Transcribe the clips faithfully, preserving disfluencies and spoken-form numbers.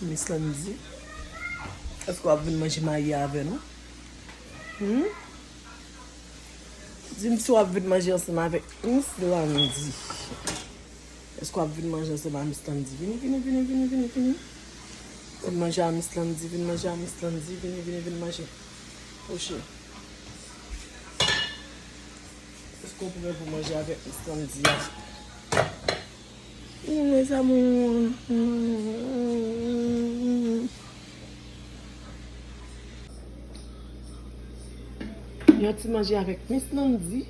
Miss Landy, èske w ap vin manje mayi avè nou? Hmm? Di m si w ap vin manje ansanm avèk Miss Landy. Èske w ap vin manje ansanm a Miss Landy? Vini, vini, vini, vini, vini, vini. Vin manje a Miss Landy, vin manje a Miss Landy, vini, vini, vin manje. Pwoche. Èske w prè pou manje avèk Miss Landy a? Mes amours. Yon ti manje avèk Miss Landy.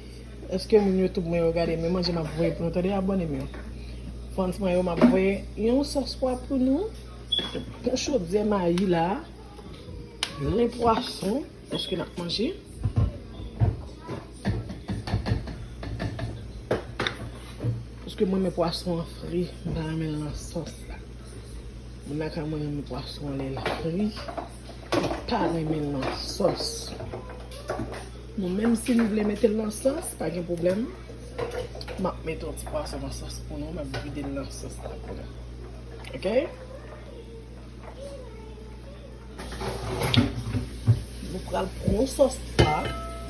Èske moun YouTube mwen yo gade men manje m ap voye pou nou tande abòne m yo. Fans mwen yo m ap voye yon sòs pwa pou nou. Yon chodyè mayi la. Yon pwason. Èske n ap manje? Paske mwen renmen pwason an fri, m pa renmen l nan sòs la. Moun lakay mwen renmen pwason an lè l fri, m pa renmen l nan sòs. Nou menm si nou vle mete l nan sòs, pa gen pwoblèm. M ap mete yon ti pwason nan sòs pou nou, m ap vide l nan sòs la pou nou. Oke? Nou pral pran sòs la,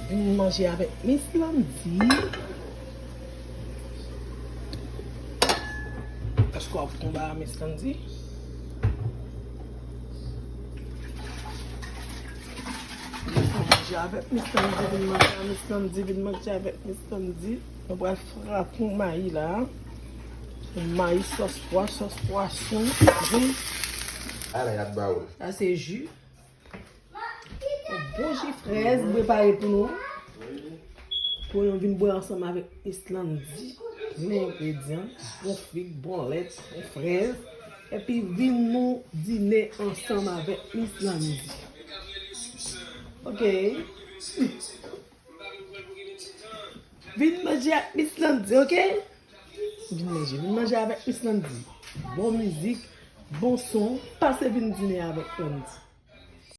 vin manje avèk Miss Landy. Èske w ap pran ba Miss Landy? Vin manje avèk Miss Landy, vin manje avèk Miss Landy, vin manje avèk Miss Landy. Nou pral frape yon mayi la. Yon mayi sòs pwa, sòs pwason. Vin. Ala y ap ba ou. Sa se ji. Yon bon ji frèz m prepare pou nou. Pou nou vin bwè ansanm avèk Miss Landy. Plen engredyan. Bon fig, bon lèt, bon frèz. Epi vin nou dine ansanm avèk Miss Landy. Oke. Vin manje ak Miss Landy, oke? Vin manje, vin manje avèk Miss Landy. Bon mizik, bon son, pase vin dine avèk Landy.